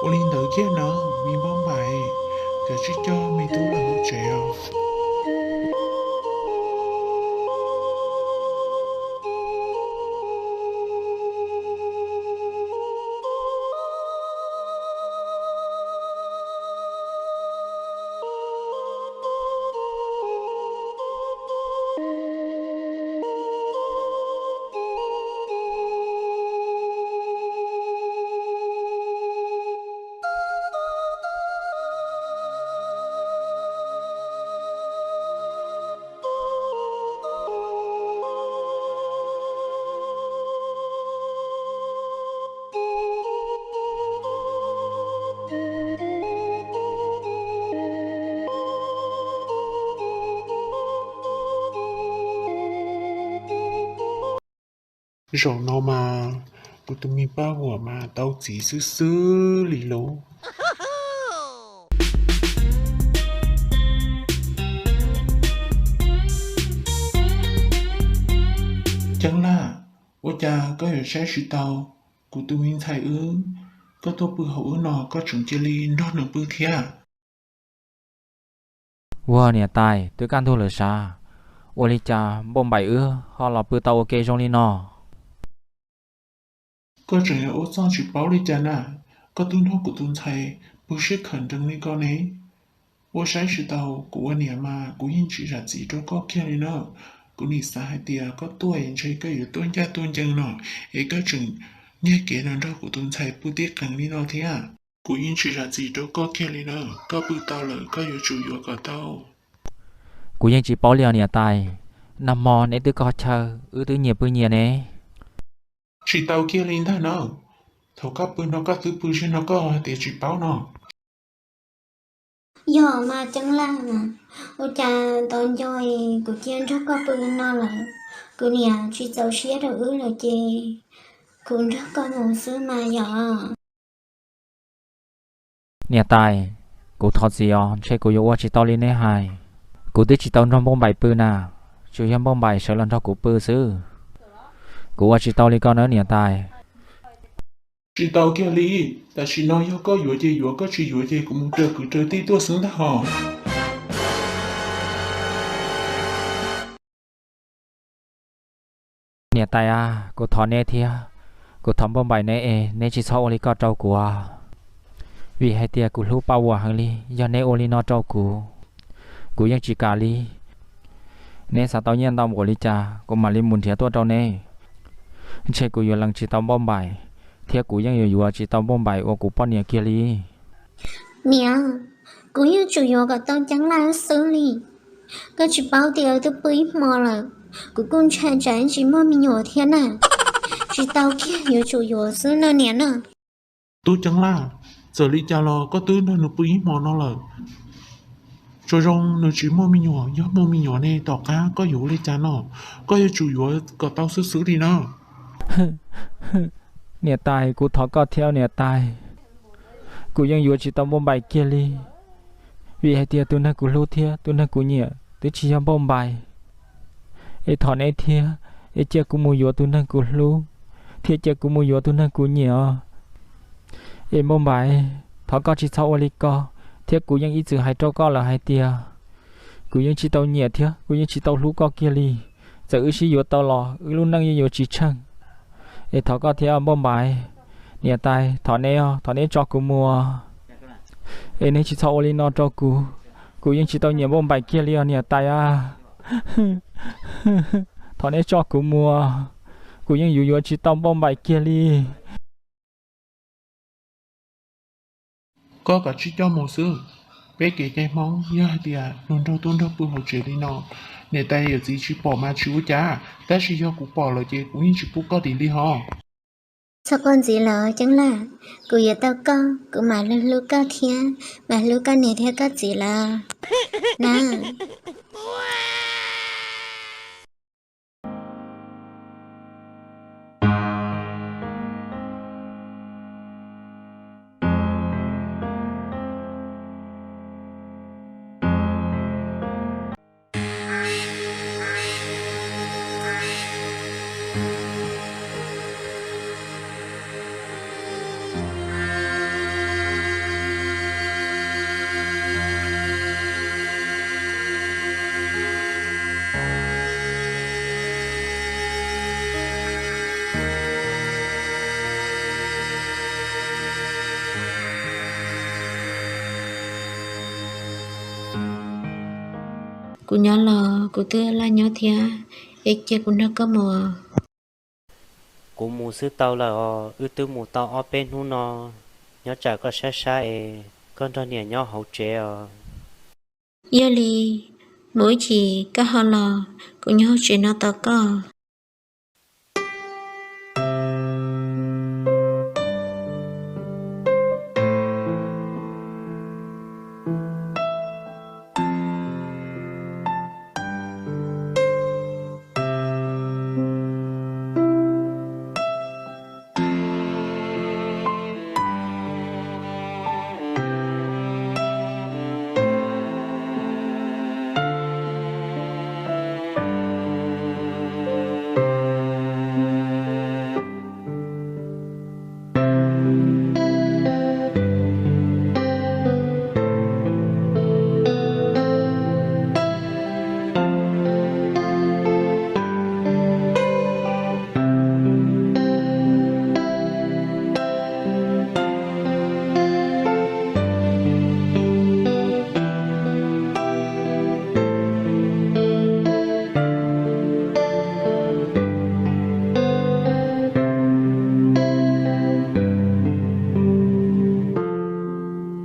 Ua li ntawd kiag no, me Npauj Npaim, koj cia li coj me tub los hauv tsev os. Zaum no mas kuv tus me Paj Vuam mas tau txiv xwb xwb li lauj. Ceeb Laj, ua cas koj yuav saib tsis taus kuv tus me ntxhais wb, koj tuaj pw hauv wb no koj tseem cia li nrog nws pw thiab? Ua niam tais, twb kaj ntug lawm sav, ua li cas Npauj Npaim wb ho los pw tau ua ke zoo li no? Koj tseem yuav ua txuj tsis paub li cas na, koj twb nrog kuv tus ntxhais pw sib khawm nrees li ko ne. Ua saib tsis taus, kuv ua niam mas kuv yeej tsis zam txim rau koj kiag li na. Kuv nim xav hais tias koj tuaj ntshe koj yuav tuaj ncaj tuaj ncees no, es koj tseem nyiag kev los nrog kuv tus ntxhais pw tib qees li no thiab. Kuv yeej tsis zam txim rau koj kiag li na, koj pw tau lawm koj yuav tsum yuav kom tau. Kuv yeej tsis paub li os niam tais, nag hmo neb twb koj chaw, wb twb nyias pw nyias ne. Tsis tau kiag li ntag na, thaum koj pw no koj twb pw zig no koj hais tias tsis paub no. Yog mas Ceeb Laj, ua cas tos nco kuv cia nrog koj pw no lawm, kuv niam tsis txaus siab rau wb lawm ces kuv nrog koj mus xwb mas yog. Niam tais, kuv thov txim os, ntshe kuv yuav ua tsis tau li neb hais. Kuv twb tsis tau nrog Npauj Npaim pw na, tsuas yog Npauj Npaim sawv los nrog kuv pw xwb. Kuv ua tsis tau li ko nawb niam tais. Tsis tau kiag li, tam sim no yog koj yuav ces yuav, koj tsis yuav ces kuv mus raws kwv raws tij tuaj xwb ntag hos. Niam tais a, kuv thov neb thiab, kuv thov Npauj Npaim neb es neb tsis txhob ua li ko rau kuv, vim hais tias kuv hlub Paj Vuam heev li, yog neb ua li no rau kuv, kuv yeej tsis kam li. Neb xav tau nyiaj ntau npaum li cas kuv mam li mus nrhiav tuaj rau neb. Ntshe kuv yuav lees tsis tau Npauj Npaim, thiab kuv yeej yuav yuav tsis tau Npauj Npaim ua kuv poj niam kiag li. Niam, kuv yeej tsum yuav kom tau Ceeb Laj xwb li. Koj tsis paub tias twb pw ib hmo lawm, kuv kuj ntshai tsam tsis muaj me nyuam thiab na. Tsis tau kiag, yuav tsum yuav xwb na niam na. Tub Ceeb Laj, txawm li cas los koj twb nrog nws pw ib hmo no lawm, tsuas zoo nws tsis muaj me nyuam, yog muaj me nyuam ne tom qab koj yuav ua li cas no, koj yuav tsum yuav kom tau xwb xwb li na. Niam tais, kuv thov koj thiab niam tais, kuv yeej yuav tsis tau Npauj Npaim kiag li, vim hais tias tus neeg kuv hlub thiab tus neeg kuv nyiam twb tsis yog Npauj Npaim. Es thov neb thiab, es cia kuv mus yuav tus neeg kuv hlub, thiab cia kuv mus yuav tus neeg kuv nyiam os. Es Npauj Npaim, thov koj tsis txhob ua li ko, thiab kuv yeej ib txwm hais rau koj lawm hais tias kuv yeej tsis tau nyiam thiab kuv yeej tsis tau hlub koj kiag li. Txawm wb sib yuav tau los wb lub neej yeej yuav tsis tsheej. Es thov koj thiab Npauj Npaim, niam tais, thov neb os, thov neb tso kuv mus. Es neb tsis txhob ua li no rau kuv, kuv yeej tsis tau nyiam Npauj Npaim kiag li os niam tais a. Thov neb tso kuv mus, kuv yeej yuav yuav tsis tau Npauj Npaim kiag li. Koj kav tsij coj mus xwb. Peb kev cai Hmoob yog hais tias luag nrog tub nrog pw hauv tsev li no, niam tais yawm txiv tsis pom mas tsis ua cas, tab sis yog kuv pom lawm ces kuv yeej tsis pub koj tim li hos. Txhob quaj ntxiv lawm Ceeb Laj, kuv yuav tau koj, kuv mam li hlub koj thiab, mam hlub koj niam thiab koj txiv lawm na. Kuv nyob los kuv twb laj nyob thiab, es cia kuv nrog koj mus. Kuv mus xwb tau lawm os, wb twb mus tau ob peb hnub no, nyob tsam koj sab sab es koj nrog niam nyob hauv tsev os. Yog li, mus ib chim koj ho los, kuv nyob hauv tsev no tos koj.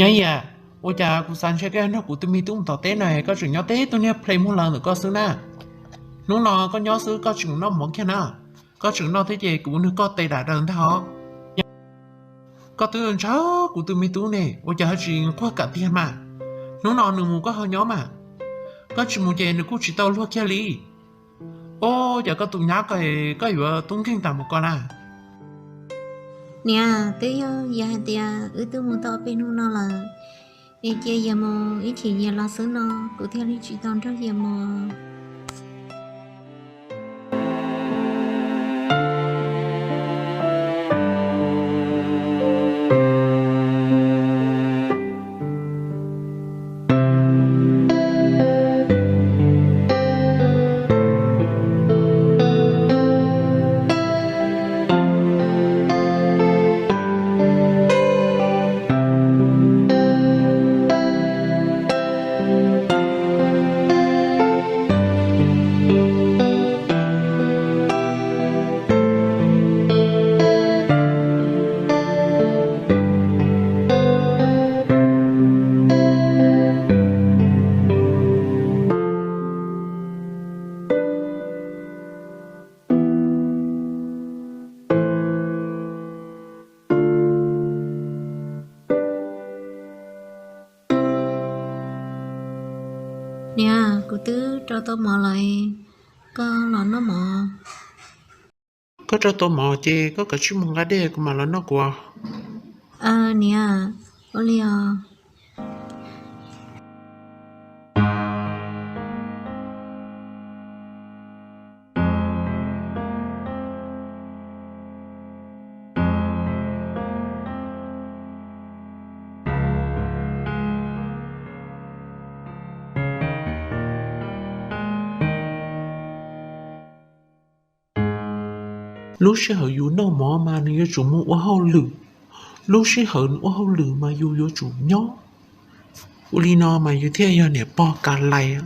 Nyob yam, ua cas kuv xav ntshe koj nrog kuv tus me tub mus tom teb no, koj tseem nyob teb tus niag ple muag laws ntawm koj xwb na. Hnub no koj nyob xwb koj tseem noj mov kiag na. Koj tseem noj thiab ces kuv nrog koj tes dam daws ntag os. Koj twb ntshaw kuv tus me tub ne, ua cas ho tsis quaj kam tiag mas. Hnub no nws mus koj ho nyob mas. Koj tsis mus ces nws kuj tsis tau luag kiag li. Ua cas koj tus nyab ko koj yuav tub nkeeg tas mus ko na? Niam, twb yog yawg hais tias wb twb mus tau ob peb hnub no lawm, es cia yawg mus ib chim yawg los xwb no, kuv thiaj li tsis tau nrog yawg mus. Niam, kuv twb rau tau mov lawm, koj los noj mov. Koj rau tau mov ces koj kav tsij mus nqa dej kuv mam los noj kuv. Niam, ua li os. Lub sij hawm yus noj mov mas nws yuav tsum mus ua hauj lwm. Lub sij hawm nws ua hauj lwm mas yus yuav tsum nyob. Ua li no mas yus thiaj yog niam pog ka lais.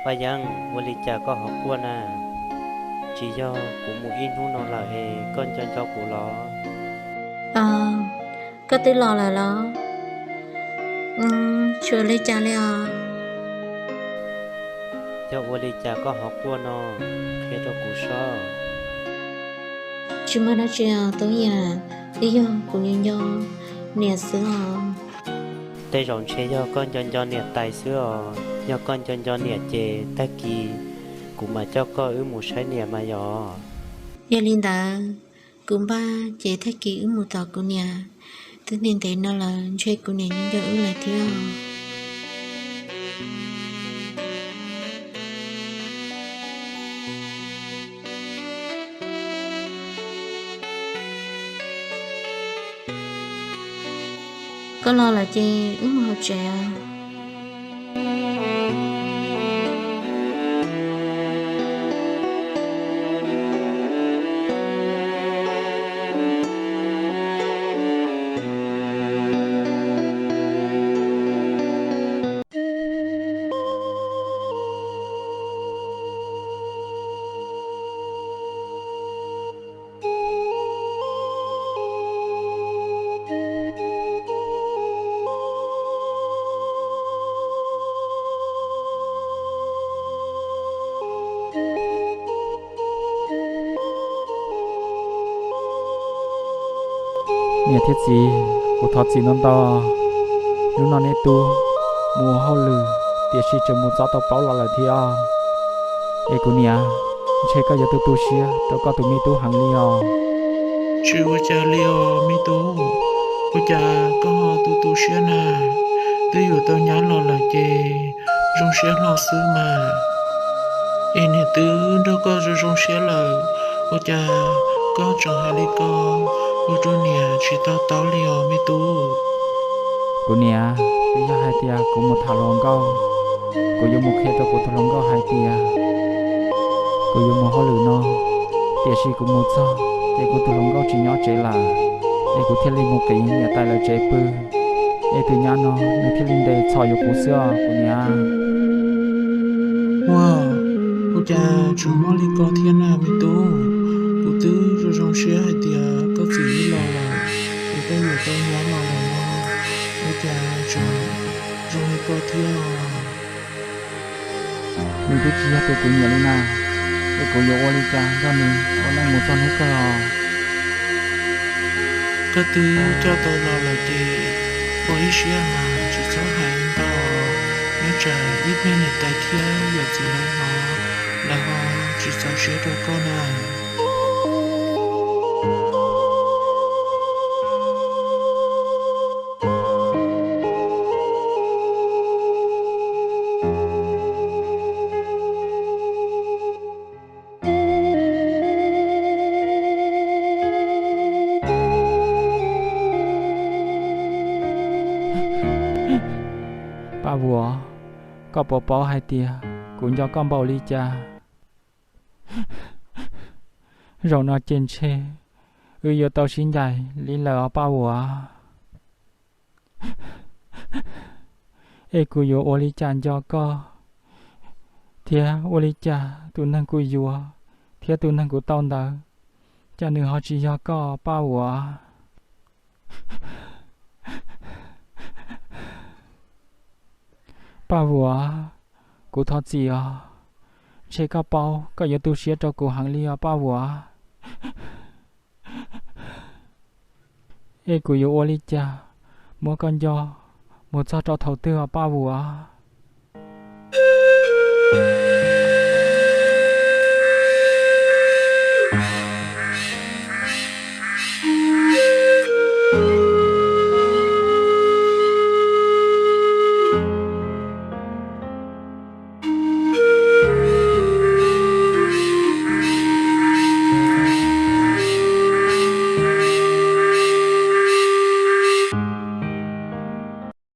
Paj Yeeb, ua li cas koj ho quaj na? Tsis yog kuv mus ib hnub no lawm es koj nco nco kuv los? Koj twb los lawm los? Tsis ua li cas li os. Yog ua li cas koj ho quaj no? Qhia rau kuv saib. Tsis muaj dab tsi os Tub Yam, twb yog kuv nco nco niam xwb os. Tej zaum ntshe yog koj nco nco niam tais xwb os. Yog koj nco nco niam ces tag kis kuv mam coj koj wb mus saib niam mas yog. Yog li ntawd, kuv npaj ces tag kis wb mus tom kuv niam, Twb niaj ntev no lawm, ntshe kuv niam nco nco wb lawm thiab. Koj los lawm ces wb mus hauv tsev. Niam thiab txiv, kuv thov txim ntau ntau. Hnub no neb tub mus ua hauj lwm, tiam sis tseem mus txog tau plaub los lawm thiab. Es kuv niam, ntshe koj yuav tu tu siab rau koj tus me tub heev li os. Tsis ua cas li os me tub, ua cas koj ho tu tu siab na? Twb yuav tau nyab los lawm ces zoo siab hlo xwb mas. Es niam twb nrog koj zoo zoo siab lawm, ua cas koj tseem hais li ko, ua rau niam tsis to taub li os me tub. Kuv niam, twb yog hais tias kuv mus tham hluas nkauj, kuv yuav mus qhia rau kuv tus hluas nkauj hais tias kuv yuav mus hauj lwm no, tiam sis kuv mus txog ces kuv tus hluas nkauj tsis nyob tsev lawm, es kuv thiaj li mus qiv niam tais lawv tsev pw, es tus nyab no nws thiaj li ntes txhom yuav kuv xwb os kuv niam. Ua, ua cas tseem muaj li ko thiab na me tub? Kuv twb zoo zoo siab hais tias koj txiv wb los lawm, es koj yuav tau nyab los lawm no, ua cas tseem zoo li ko thiab? Nws twb tsis yog tus kuv nyiam li na, es kuv yuav ua li cas nrog nws ua neej mus txog hnub kawg os? Koj twb coj tau los lawm ces ua ib siab mas tsis txhob hais ntau, nyob tsam ib pliag niam tais thiab yawm txiv lawv hnov, lawv ho tsis txaus siab rau koj na. Paj Vuam, koj puas paub hais tias kuv nco koj npaum li cas? Zaum no ces ntshe wb yuav tau sib ncaim li lawm os Paj Vuam. Es kuv yuav ua li cas nco koj, thiab ua li cas tus neeg kuv yuav thiab tus neeg kuv tau ntawd, cas nws ho tsis yog koj Paj Vuam? Paj Vuam, kuv thov txim os, ntshe koj paub koj yuav tu siab rau kuv heev li os Paj Vuam. Es kuv yuav ua li cas muab koj nco mus txog rau thaum twg os Paj Vuam?